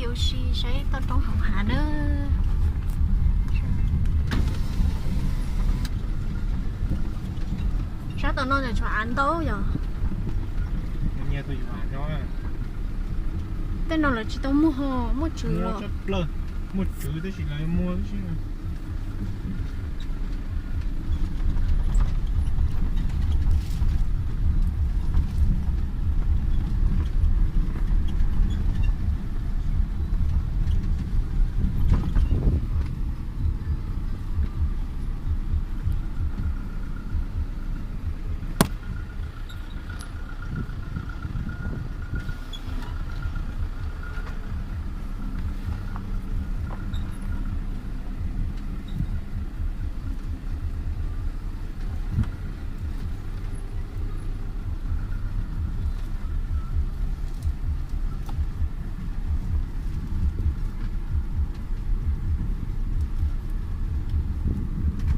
Ua si saib toj roob hauv hav na. Sab tom no nws tshuav av ntau yom. Tej no lawv tsis tau muag ho, muaj tswv los. Muaj tswv tab sis lawv muag tab sis.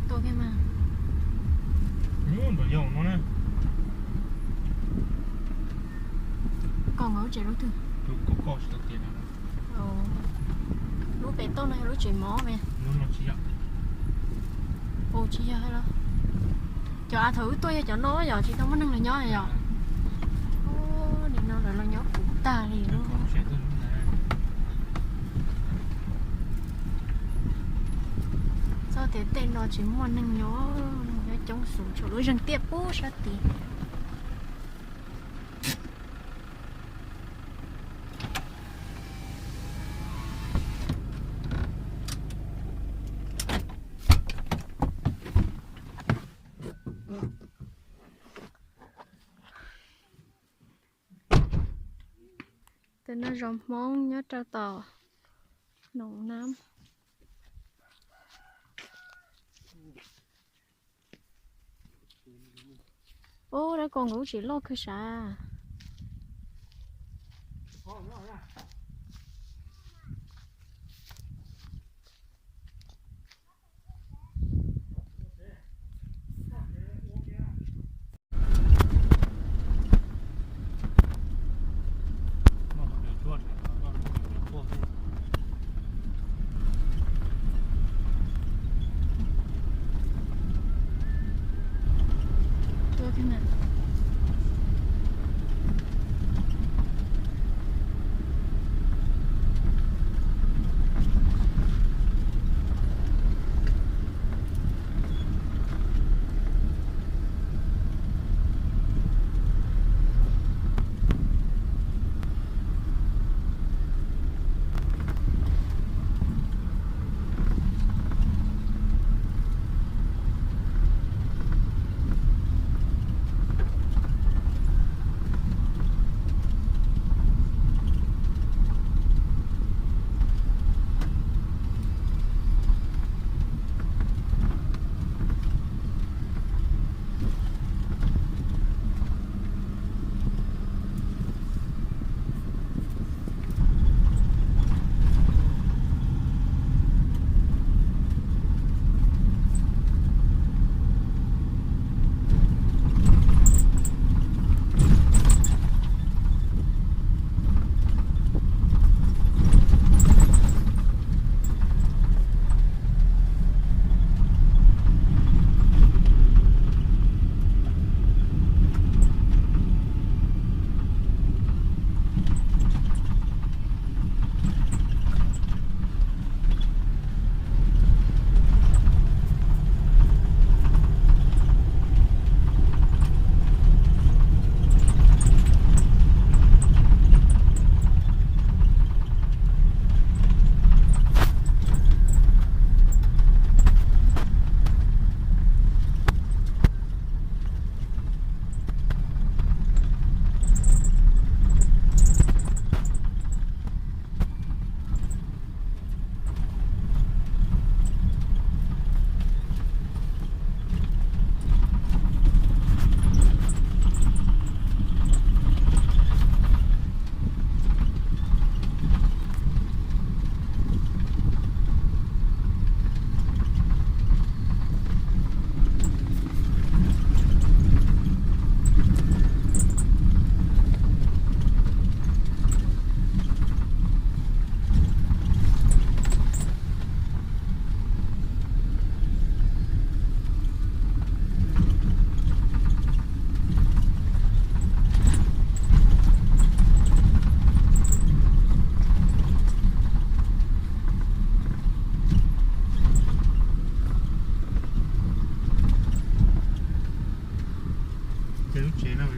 Tua kiag mas. Ub, nrov yau no na. Koj nkawd lub tsev lub twg? Tus koj koj tsis tau tias no. Lub pem toj no yog lub tsev mov me. Lub no tsis yog. Ua tsis yog los. Cov av thaum wb tuaj yog cov no yom, tsis tau muaj neeg los nyob yom. Nim no lawv los nyob puv tag li lub. Txog tias tej no tsis muaj neeg nyob, neeg nyob coob xwb, tshuav lub zeeg tiaj pub sab tid. Tus no zos Hmoob nyob rau tom Noo Nab. Ub, dab ko nkawd lub tsev loj kawg sav.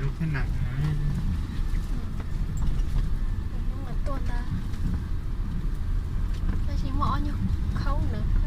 Lub khab nam. Hnub no tuaj ntag. Tab sis muaj ob nyuag khaub ntawd.